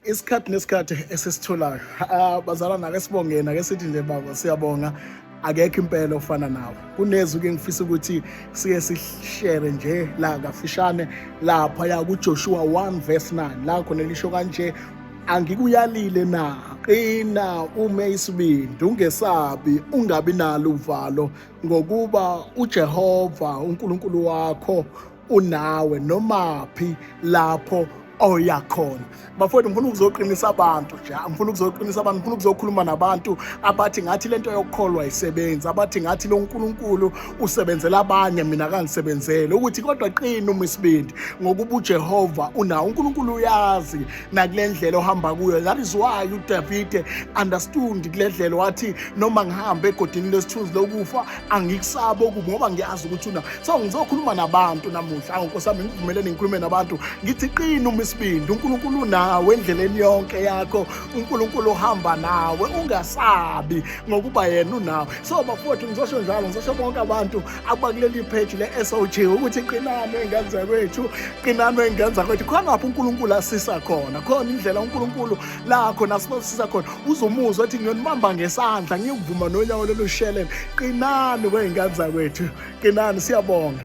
Isikhathi nesikhathi esisitholayo, ah, bazalwane, ake sibongeni, ake sithi nje baba siyabonga, akekho impela ofana nawe. Kunezwi ke ngifisa ukuthi siye sishere nje la kafishane lapha ya kuJoshua 1 verse 9, la khona lisho kanje: "Angikuyalile na? Qina ume isibindi, ungesabi, ungabi nalo uvalo, ngokuba uJehova uNkulunkulu wakho unawe nomaphi lapho oya khona." Bafowethu, ngifuna ukuzoqinisa abantu nje, ngifuna ukuzoqinisa abantu, ngifuna ukuzokhuluma nabantu abathi ngathi lento yokukholwa isebenzi, abathi ngathi lo nkulunkulu usebenzela abanye, mina kangisebenzele ukuthi. Kodwa qina uma isibindi, ngokuba uJehova unawo. UNkulunkulu uyazi nakule ndlela ohamba kuyo. That is why uDavide understood kule ndlela, wathi, "Noma ngihambe egodini lesithunzi lokufa, angikusaba okubi, ngoba ngiyazi ukuthi una." So ngizokhuluma nabantu namuhla. Awu nkosi yami, ngivumeleni ngikhulume nabantu, ngithi qina uma isibindi, uNkulunkulu unawe endleleni yonke yakho, uNkulunkulu uhamba nawe, ungasabi ngokuba yena unawe. So bafowethu, ngizosho njalo, ngizosho bonke abantu abakuleli page le-SOG ukuthi qinani ey'ngane zakwethu, qinani ey'ngane zakwethu. Khona lapho uNkulunkulu asisa khona, khona indlela uNkulunkulu la khona asisa khona. Uzomuzwa ethi, "Ngiyonibamba ngesandla, ngiyokuvuma nonyawo lolu shelele." Qinani wey'ngane zakwethu, qinani, siyabonga.